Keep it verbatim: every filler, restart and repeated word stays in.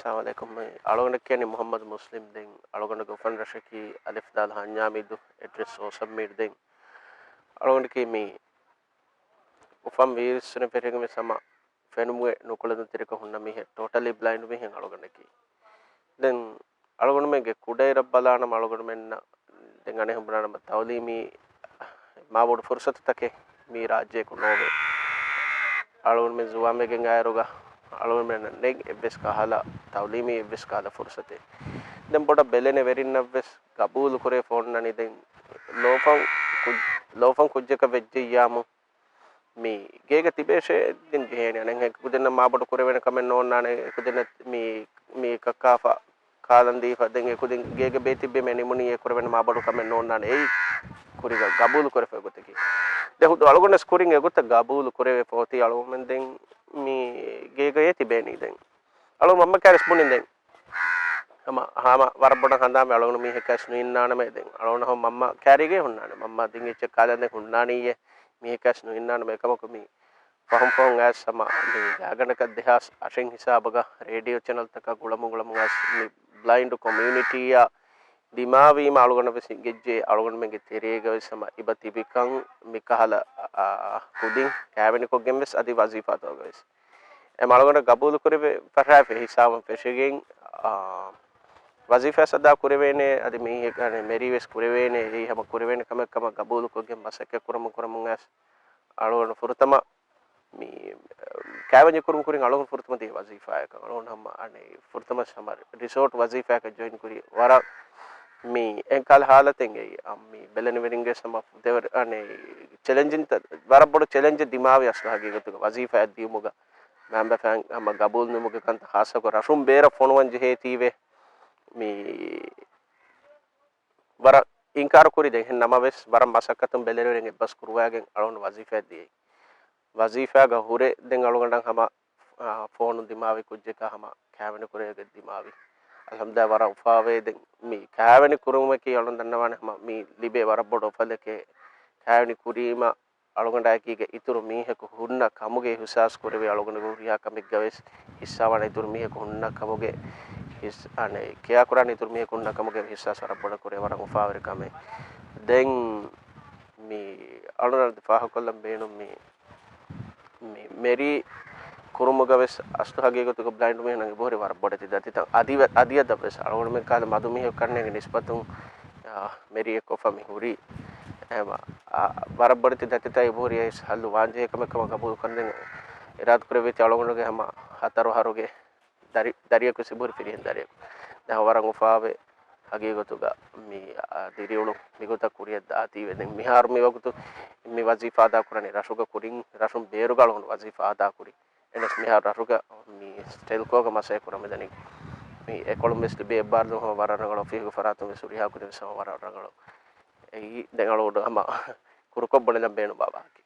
އައްސަލާމު ޢަލައިކުމް. އަޅުގަނޑަށް ކިޔަނީ މުޙައްމަދު މުސްލިމް. ދެން އަޅުގަނޑުގެ އުފަން ރަށަކީ އަލިފް ދާލް ހާ މީމް ދު، އެޑްރެސް ސޯސަން މީޑް. ދެން އަޅުގަނޑަކީ މި އުފަން ވީއްސުނެ ފެށިގެން ވެސް ހަމަ ފެނުމުގެ ނުކުޅެދުންތެރިކަ ހުންނަ މީހެއް، ޓޯޓަލީ ބްލައިންޑް މީހެއް އަޅުގަނޑަކީ. ދެން އަޅުގަނޑުމެންގެ ކުޑައިރަށް ބަލާނަމަ އަޅުގަނޑުމެންނަށް ދެން އަނެއް ބުނާނަމަ ތައުލީމީ މާބޮޑު ފުރުސަތުތަކެއް މި ރާއްޖެއަކު ނޯވޭ. އަޅުގަނޑުމެން ޒުވާންވެގެން އާއިރުގަ އަޅުގަނޑުމެންނަށް ނެތް އެއްވެސް ކަހަލަ ތައުލީމީ އެއްވެސް ކަހަލަ ފުރުސަތެއް. ދެން ބޮޑަށް ބެލެނެ ވެރިންނަށްވެސް ގަބޫލު ކުރެވިފަ އޮންނަނީ. ދެން ލޯފަން ކުއް-، ލޯފަން ކުއްޖަކަށް ވެއްޖެއްޔާމު، މި ގޭގަ ތިބޭށޭ ދެން ޖެހޭނެ. އަނެއް އެކުދިންނަށް މާބޮޑު ކުރެވޭނެ ކަމެއް ނޯންނާނެ. އެކުދިންނަށް މި، މި ކައްކާފަ ކާލަން ދީފަ، ދެން އެކުދިން ގޭގަ ބޭތިއްބީމަ ނިމުނީ އެ ކުރެވޭނެ މާބޮޑު ކަމެއް ނޯންނާނެ. އެއީ ކުރީގަ ގަބޫލު ކުރެފަ ގޮތަކީ. ދެ ހުދު އަޅުގަނޑަސް ކުރިން އެގޮތަށް ގަބޫލު ކުރެވޭ ފޯތި އަޅުގަނޑުމެން ދެން މި ގޭގައޭ ތިބޭނީ. ދެން އަޅު މަންމަ ކާރިސް ބުނިން ދެން. ހަމަ، ހަމަ ވަރަށް ބޮޑަށް ހަނދާންވެ އަޅުގަނޑު މީހެއްކާސް ނުއިންނާނަމޭ. ދެން އަޅުގަނޑަށް މަންމަ ކާރީގައި ހުންނާނެ. މަންމަ ދިން އެއްޗެއް ކާލަން ދެން ހުންނާނީއޭ މީހެއްކާސް ނުއިންނާނަމޭ. އެކަމަކު މި ފަހުން ފަހުން އައިސް ހަމަ މި ގާގަނޑަކަށް ދެހާސް އަށެއް ހިސާބަކަށް ރޭޑިއޯ ޗެނަލްތަކަށް ގުޅަމުން ގުޅަމުން އައިސް މި ބްލައިންޑް ކޮމިއުނިޓީއާ ދިމާވީމަ އަޅުގަނޑަށް ވެސް އިނގިއްޖެ. އަޅުގަނޑުމެންގެ ތެރޭގަ ވެސް ހަމަ އެބަ ތިބިކަން މި ކަހަލަ، އާ، ކުދިން ކައިވެނިކޮށްގެން ވެސް އަދި ވަޒީފާތަކުގަ ވެސް. އެ އަޅުގަނޑަށް ގަބޫލު ކުރެވި ފަށާފި ހިސާބުން ފެށިގެން، އާ، ވަޒީފާ އަދާ ކުރެވޭނެ، އަދި މީހެއް، އަނެއް، މެރީ ވެސް ކުރެވޭނެ، އެއީ ހަމަ ކުރެވޭނެ ކަމެއް ކަމަށް ގަބޫލުކޮށްގެން މަސައްކަތް ކުރަމުން ކުރަމުން އައިސް އަޅުގަނޑު ފުރަތަމަ މި ކައިވެންޏެއް ކުރުން ކުރިން އަޅުގަނޑު ފުރަތަމަ ދިޔަ ވަޒީފާއަކަށް. އަޅުގަނޑު ހަމަ އަނެއް ފުރަތަމަ ހަމަ ރިސޯޓް ވަޒީފާއަކަށް ޖޮއިން ކުރީ. ވަރަށް މި އެންކާލް ހާލަތެއް އެއީ. އަ، މި ބެލެނިވެރިންގެ ހަމަ ދެވަރު އަނެއް ޗެލެންޖިން ތަ-، ވަރަށް ބޮޑު ޗެލެންޖެއް ދިމާވި އަސްލު ހަގީގަތުގަ ވަޒީފާއަށް ދިޔުމުގަ މައިންބަފައިން ހަމަ ގަބޫލު ނިމުގެ ކަންތައް ހާއްސަކޮށް ރަށުން ބޭރަށް ފޮނުވަން ޖެހޭތީވެ. މި ވަރަށް އިންކާރު ކުރި ދެން ނަމަވެސް، ވަރަށް މަސައްކަތުން ބެލެނިވެރިން އެއްބަސް ކުރުވާގެން އަޅުގަނޑު ވަޒީފާއަށް ދިޔައީ. ވަޒީފާގަ ހުރެ ދެން އަޅުގަނޑަށް ހަމަ، އާ، ފޯނު ދިމާވި ކުއްޖަކާ ހަމަ ކައިވެނި ކުރެވިގެން ދިމާވި. އަލްޙަމްދުލިއްލާ ވަރަށް އުފާވޭ. ދެން މި ކައިވެނި ކުރުމަކީ އަޅުގަނޑު ދަންނަވާނެ ހަމަ މި ލިބޭ ވަރަށް ބޮޑު އުފަލެކޭ. ކައިވެނި ކުރީމަ އަޅުގަނޑާއެކީގަ އިތުރު މީހަކު ހުންނަ ކަމުގެ އިހުސާސް ކުރެވޭ. އަޅުގަނޑުގެ ހުރިހާ ކަމެއްގަ ވެސް ހިއްސާވާނެ އިތުރު މީހަކު ހުންނަ ކަމުގެ ހިސް-، އަނެއް، ކެއާކުރާނެ އިތުރު މީހަކު ހުންނަ ކަމުގެ އިހުސާސް ވަރަށް ބޮޑަށް ކުރޭ. ވަރަށް އުފާވެރި ކަމެއް. ދެން މި އަޅުގަނޑު ފާހަގަކޮށްލަން ބޭނުން މި، މި މެރީ ކުރުމުގަ ވެސް އަސްލު ހަގީގަތުގަ ބްލައިންޑް މީހުންނަށް އެބަހުރި ވަރަށް ބޮޑެތި ދަތިތައް. އަދި، އަދިއަދަށް ވެސް އަޅުގަނޑުމެން ކަހަލަ މަދު މީހަކު ކަންނޭނގެ ނިސްބަތުން، އާ، މެރީ އެއްކޮށްފަ މި ހުރީ. އެހެންވެ، އާ، ވަރަށް ބޮޑެތި ދަތިތައް އެބަހުރި އައިސް ހައްލު ވާންޖެހޭ ކަމެއް ކަމަށް ގަބޫލު ކަން ދެން އިރާދަ ކުރެއްވީތީ އަޅުގަނޑުގެ ހަމަ ހަތަރު އަހަރުގެ ދަރި-، ދަރިއަކު ސިބުރި ފިރިހެން ދަރިއަކު. ދެން ވަރަށް އުފާވެ ހަގީގަތުގަ މި، އާ، ދިރިއުޅުން މިގޮތަށް ކުރިއަށް ދާތީވެ. ދެން މިހާރު މި ވަގުތު މި ވަޒީފާ އަދާ ކުރަނީ ރަށުގަ ކުރިން، ރަށުން ބޭރުގަ އަޅުގަނޑު ވަޒީފާ އަދާ ކުރި. އެނަސް މިހާރު ރަށުގަ މި ޓެލްކޯގަ މަސައްކަތް ކުރަމުން ދަނީ. މި އެކޮޅުން ވެސް ލިބޭ އެއްބާރުލުން ހަމަ ވަރަށް ރަނގަޅު، އޮފީހުގެ ފަރާތުން ވެސް ހަމަ ވަރަށް ރަނގަޅު. އެއީ ދެން އަޅުގަނޑު ހަމަ ކުރުކޮށް ބުނެލަން ބޭނުންވާ ވާހަކަ.